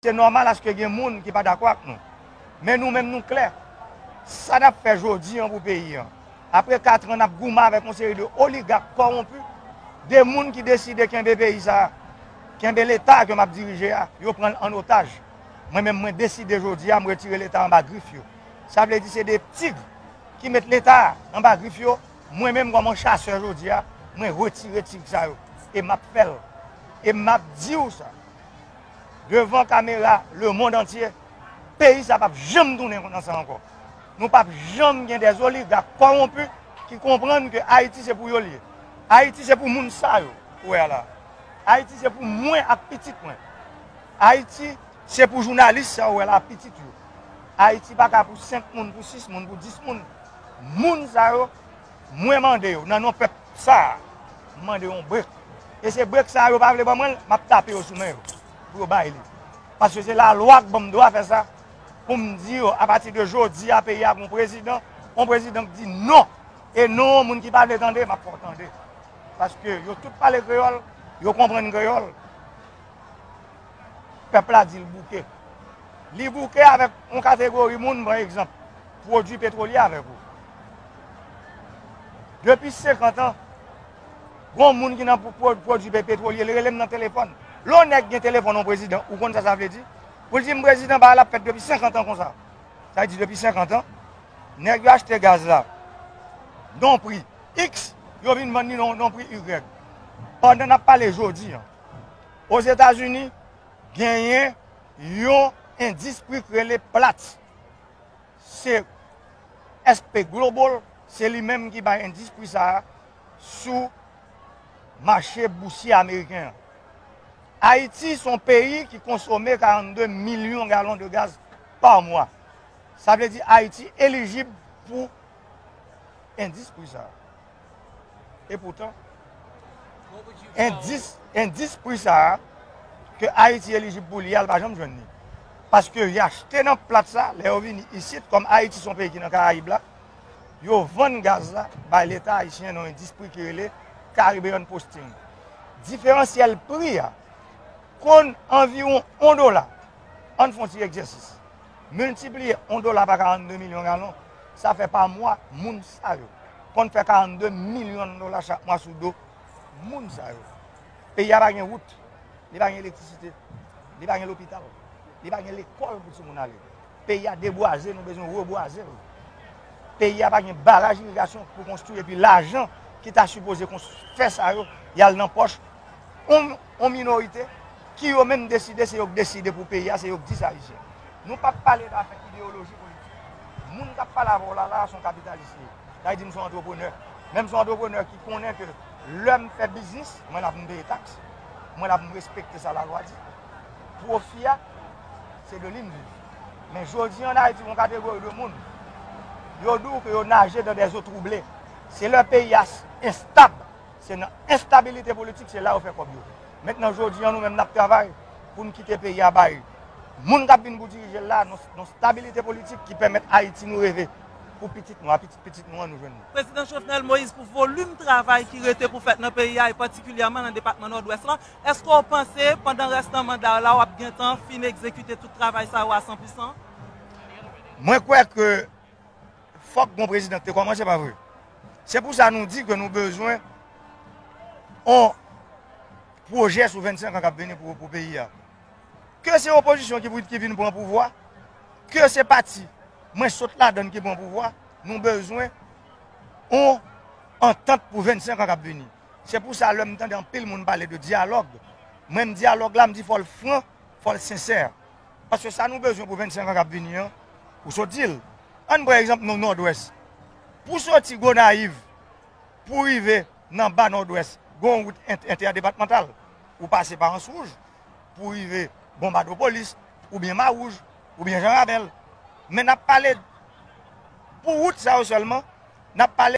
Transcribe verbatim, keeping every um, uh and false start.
Se nòmal aske gen moun ki pa dakò ak nou. Men nou menm nou klè. Sa n ap fè jodi an pou peyi an. Apre kat an n ap goumen avèk yon seri de oligak kòwonpi, de moun ki deside kenbe peyi sa a, kenbe Leta ke m ap dirije a, yo pran l an otaj. Mwen menm mwen deside jodi a m retire Leta anba grif yo. Sa vle di se de tig ki met Leta anba grif yo. Mwen menm kòm yon chasè jodi a, mwen retire tig sa yo. E m ap fè l. E m ap di w sa. Devan kamera lemonn antye, peyi sa p ap janm tounen nan sa ankò. Nou p ap janm gen dè oligak kòwonpi ki konprann ke Ayiti se pou yo l ye. Ayiti se pou moun sa yo ou wè a la. Ayiti se pou mwen ak pitit mwen. Ayiti se pou jounalis sa ou wè la ak pitit yo. Ayiti pa ka pou senk moun, pou sis moun, pou dis moun. Moun sa yo, mwen mande yo, nan non pèp sa a, m mande yo yon brek. E se brek sa a yo pa vle ban mwen l, m ap tape yo sou men yo pou yo bay li. Paske se lalwa k ban m dwa fè sa, pou m di yo, apati de jodi a, peyi a gon prezidan, yon prezidan k di non. E non, moun ki pa vle tande, m ap fè w tande. Paske yo tout pale kreyòl, yo konprann kreyòl. Pèp la di l bouke. Li bouke avèk yon kategori moun, pran egzanp, pwodui petwolye avèk ou. Depi senkant an, gon moun ki nan pwo-, pwo-, pwodui pe-, petwolye, li rele m nan telefòn. Lè yon nèg gen telefòn yon prezidan, ou konn sa sa vle di? Pou l di m prezidan, bagay la ap fèt depi senkant an konsa. Sa vle di depi senkant an, nèg yo achte gaz la nan yon pri X, yo vin vann li nan nan pri Y. Pandan n ap pale jodi an, Ozetazini, genyen yon endis pri k rele Platts. Se S P Global, se li menm ki bay endis pri sa a sou mache bousye ameriken an. Ayiti se yon peyi ki konsome karannde milyon galon de gaz pa mwa. Sa vle di Ayiti elijib pou endis pri sa a. Epoutan, endis, endis pri sa a ke Ayiti elijib pou li a, l pa janm jwenn li. Paske y achte nan Platts sa, lè yo vini isit, kòm Ayiti se yon peyi ki nan Karayib la, yo vann gaz la bay Leta ayisyen nan yon endis pri ki rele Caribbean Posting. Diferansyèl pri a konn anviwon yon dola. Ann fè yon ti egzèsis. Miltipliye yon dola pa karannde milyon galon, sa fè pa mwa, moun sa yo konn fè karannde milyon dola chak mwa sou do moun sa yo. Peyi a pa gen wout, li pa gen elektrisite, li pa gen lopital, li pa gen lekòl pou timoun ale. Peyi a debwaze, nou bezwen rebwaze l. Peyi a pa gen baraj irigasyon pou konstwi, epi lajan ki ta sipoze konst-, fè sa yo, y al nan pòch yon, yon minorite ki yo menm deside, se yo k deside pou peyi a, se yo k di sa Ayisyen. Nou p ap pale de afè ideyoloji politik. Moun k ap pale avè w la, la a, se yon kapitalis li ye. Sa vle di m se yon antreprenè. Men m se yon antreprenè ki konnen ke lè m fè biznis, mwen la pou m peye taks, mwen la pou m respekte sa lalwa di. Pwofi a, se de li m viv. Men jodi an Ayiti, yon kategori de moun, yo di w ke yo naje dans des eaux troublées. Se lè peyi a s-, enstab. Se nan enstabilite politik, se la yo fè kòb yo. Mentnan, jodi an, nou menm n ap travay pou n kite peyi a bay moun k ap vin pou dirije l la, nan, nan stabilite politik ki pèmèt Ayiti nou reve pou pitit nou, a pitit pitit nou an nou jwenn li. Prezidan Jovenel Moïse, pou volim travay ki rete pou fèt nan peyi a, e patikilyèman nan depatman Nòdwès lan, èske w panse, pandan rèstan manda w la, w ap gentan fin egzekite tout travay sa yo a san pousan? Mwen kwè ke fòk gon prezidan ki te kòmanse, pa vre? Se pou sa nou di ke nou bezwen yon pwojè sou vennsenk an k ap vini pou, pou peyi a. Ke se opozisyon ki pou, ki vin pran pouvwa, ke se pati mwen sot ladan l ki pran pouvwa, nou bezwen yon antant pou vennsenk an k ap vini. Se pou sa, lè m tande anpil moun pale de dyalòg, mwen m dyalòg la, m di fò l fran, fò l sensè. Paske sa nou bezwen pou vennsenk an k ap vini an, ou sot di l. Ann pran egzanp nou Nòdwès. Pou soti Gonayiv, pou rive nan ba Nòdwès, gen yon wout ent-, entèdepatmantal. Ou pase pa Anse Rouge, pou rive Bonbadopolis, oubyen Mawouj, oubyen Jan Rabèl. Men n ap pale, pou wout sa yo sèlman, n ap pale